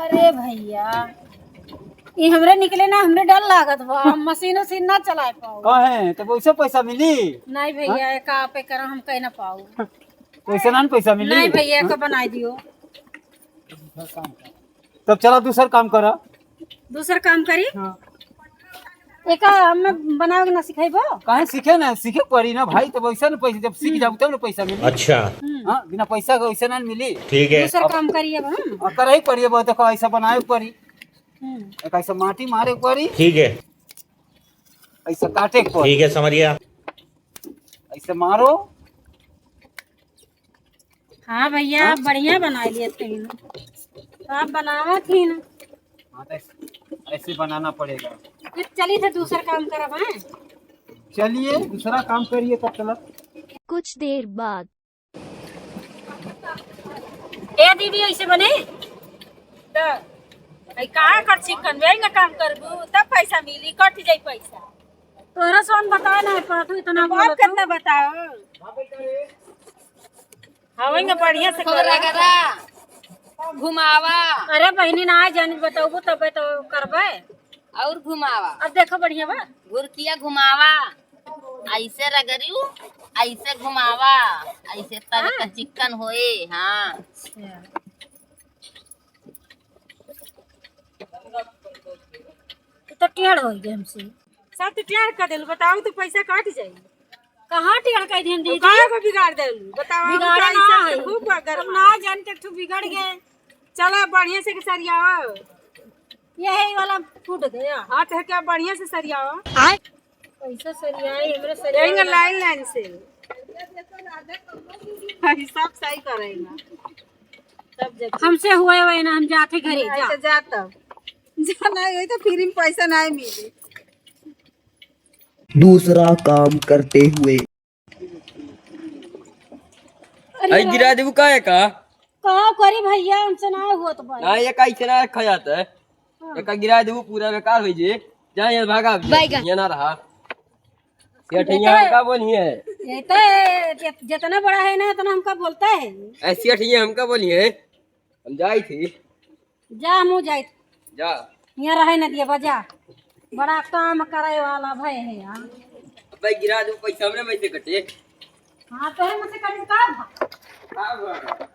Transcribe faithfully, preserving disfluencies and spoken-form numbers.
अरे भैया, ये हमरे निकले ना, हमरे डर लागत बा, हम मशीन उशीन ना चलाए पाऊ। काहे? तो वैसे पैसा मिली? नहीं भैया, हाँ? एक आप एक हम कह ना पाऊ। वैसे ना पैसा मिली? नहीं भैया, हाँ? एक बनाई दियो। तब चला दूसर काम करा। दूसर काम करी? हाँ। एका हमें बनावे के ना सिखाइबो? काहे सीखे ना, सीखे पड़ी ना भाई, तब वैसे ना पैसा, जब सीख हम्म। जाबू तब ना पैसा मिली। अच्छा। हम्म। हाँ, बिना पैसा के वैसे ना मिली। ठीक है। दूसर अब काम करिए अब हम। हाँ, करही पड़ी, अब देखो ऐसा बनावे के पड़ी। हम्म। एक ऐसा माटी मारे के पड़ी। ठीक है। ऐसा काटे के पड़ी। ठीक है, समझ गया। ऐसे मारो। हाँ भैया, हाँ? आप बढ़िया बनाई लिए थे। तो आप बनावा थी ना। हाँ, तो ऐसे, ऐसे बनाना पड़ेगा। फिर चली थे दूसर काम करब, हैं? चलिए, दूसरा काम करिए तब चला। कुछ देर बाद। ए दीदी, ऐसे बने? तो, भाई, कहाँ कर चिकन? वही ना काम करबू, तब पैसा मिली, कट जाई पैसा। तोहरा सोन बताए ना, पाठू इतना तो बाप बोलत हो। कितना बताओ? हाँ, वही ना बढ़िया से खूब करा। रगड़ा, घुमावा। अरे बहिनी, ना जानी बताऊबू तबे तो करबे। और घुमावा। अब देखो बढ़िया बा। घुरकिया घुमावा। ऐसे रगड़ू, ऐसे घुमावा, ऐसे तब हाँ। तो चिकन होए। हाँ। अच्छा। तू तो टेढ़ हो गए हमसे। सब तो टेढ़ कर देलू, बताओ तो पैसा कट जाई। कहाँ टेढ़ कर दिहन तो दीदी? काहे को बिगाड़ देलू? बताओ, हम बिगाड़ा तो ना ऐसे है। खूब बगर हम बा। ना जानते तू बिगड़ गए। चलो बढ़िया से सरियाओ। यही वाला फूट गया। हाँ, तो क्या बढ़िया से सरियाओ। आय? कैसे सरियाई, हमरे सरियाई यही ना ना। लाइन लाइन से। हिसाब सही करेगा। तब जब हमसे हुए हुए ना, हम जाते घरे, हाँ, जा। तो जा तब। जा, नहीं होई तो फ्री में पैसा नहीं मिली। दूसरा काम करते हुए। अरे आई गिरा देबू का है का? का करी भैया, हमसे ना होत बा। ना, ये का इसे ना रखा जाता है। हाँ। ये का गिरा देबू, पूरा बेकार हो जे। जा यहाँ भागा, अब बैगन। यहाँ ना रहा। सेठ ये यहाँ तो, हमका बोली है। ये तो जित-, जितना बड़ा है ना, उतना हमका बोलता है। ऐसी सेठ यहाँ हमका बोली है, हम जाई थी। जा, मुँह जाइत। जा। यहाँ रहे न दिया बा, जा। बड़ा काम करे वाला भय है यार। अबे गिरा दो, पैसा हमरे में से कटे। हाँ, तोहरे में से कटे का भा? का भा?